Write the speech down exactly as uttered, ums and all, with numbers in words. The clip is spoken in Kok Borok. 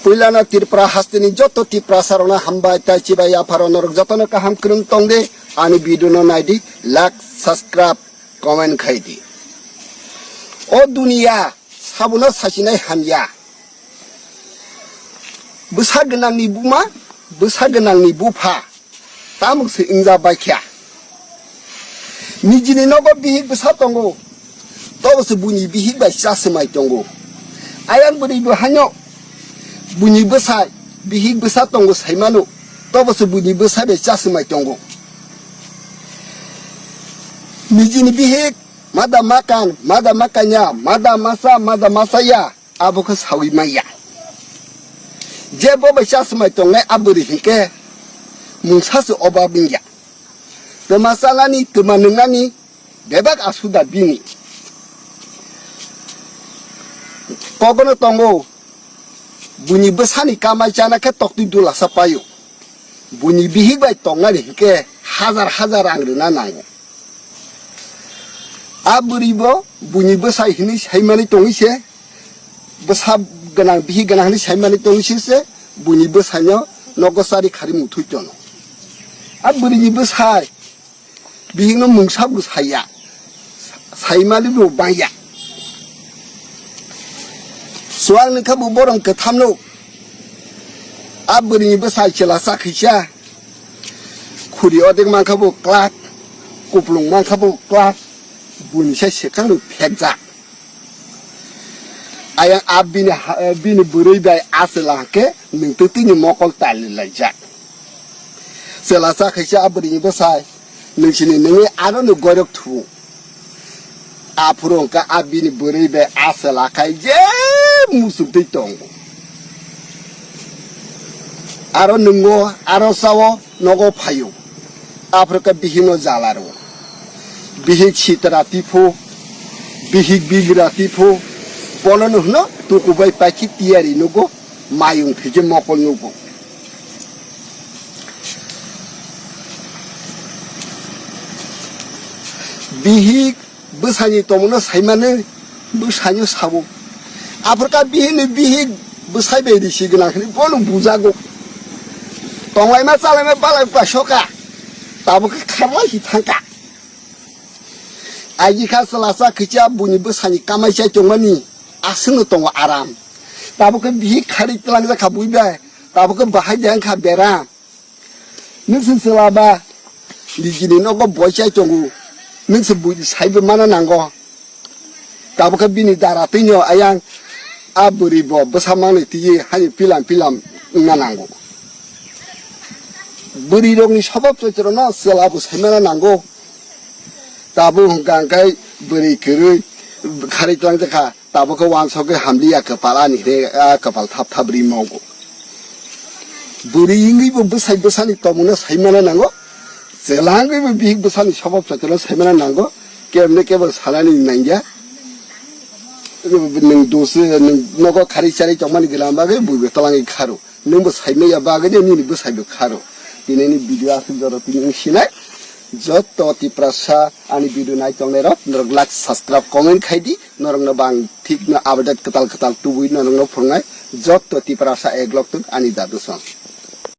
Puilano Tripura hasteni joto Tiprasa rokno hambai tei chibai yapharo norok jotono kaham kwrwng tongdi, ani video no naidi, like, subscribe, comment khaidi. O duniya sabuno sachinai hamya. Bwsa gwnangni buma, bwsa gwnangni bupha, tamuk se wngja baikha. Nijini nogo bihik bwsa tongo, tobo se buini bihik bai cha swmai tongo. Ayang bwrwi bo haino buini bwsai bihik bwsa tongo saimano, tobo se buini bwsai bai cha swmai tongo. Nijini bihik mada makan, mada makanya, mada masa, mada masaya, abo khe sawi maya. Je bo bai cha swmai tongnai a bwrwi hinkhe mungsa se obab wngya. Twma chanani, twma nwngnani bebak asuda bini. Kogono tongo, buini bwsani kamai chana khe toktwi dulasa paio. Buini bihik bai tongnani hinkhe hajar hajar rang rwna nango. A bwrwi bo buini bwsai hinwi saimani tongwi se, bwsa gwnang, bihik gwnang hinwi saimani tongwi se, se buini bwsaino nogo chari khari muthwi tono. A bwrwini bwsai bihikno mungsa bo saiya, saimani bo bangya. Swang ni kha bo borong kwthamno, a bwrwini bwsai chwla cha khaisa, khuri odek mankha bo klak, kuplung mankha bo klak, buini sai swkangno phekjak. Ayang a bini ha-, bini bwrwi bai a chwla hwnkhe nwng twtwini mokol tali laijak. Chwla cha khaisa a bwrwini bwsai, nwng sini nungwi ano ni goirok thu. Aphuru hwnkhe a bini bwrwi bai a chwla khai je muchungtwi tongo. Aro nungo, aro chao, nogo phaio. Aphuru khe bihikno jala rwo. Bihik sitra tiphu, bihik bigra tiphu, bono no hwno tuku bai paikhe tiyari nugo, mayung thwikhe mokol nugo. Bihik bwsani tongmungno saimano bwsaino sabo. Aphuru khe bihikni bihik bwsai bai risi gwnang hinwi bono bujago. Tonglaima chalaima balai pasoka. Tabuk khe kharlai si thangka. Aji kha chwla cha khaisa buini bwsani kamai chai tongmani aswkno tongo aram. Tabuk khe bihik khari twlangjak kha bui bai. Tabuk khe bahai de wngkha beram. Nwng se chwla ba, nijini nogo boi chai tongo, nwng se buini saibo mana nango. Tabuk khe bini dara twino ayang a bwrwi bo bwsa manwi twiwi hani pilam pilam wngna nango. Bwrwi rokni sobab choitrokno chwla bo saimana nango. Tabuk hwnkha hwnkhe bwrwi kwrwi khari twlangjakha. Tabuk khe uansukgwi hamliya kwpal ani hwnwi, ah, kwpal thap thap ri mokgo. Bwrwi wngwi bo bwsai bwsani tongmungno saimano nango. Chwla wngwi bo bihik bwsani sobab choitrokno saimano nango. Kebni kebo sanani nangya. Nwng dos, nwng nogo khari chari tongmani gwnang bagwi bwrwi twlangwi kharo. Nwngbo saimaya bagwi de nini bwsaibo kharo. Tini ni video aswk jora tini wng sinai. Joto Tiprasa ani video nai tongnai rok norok like, subscribe, comment khai di. Norok no bang thik no update kwtal kwtal tubui norok no phwrwngnai. Joto Tiprasa eglok tuk ani dadu song.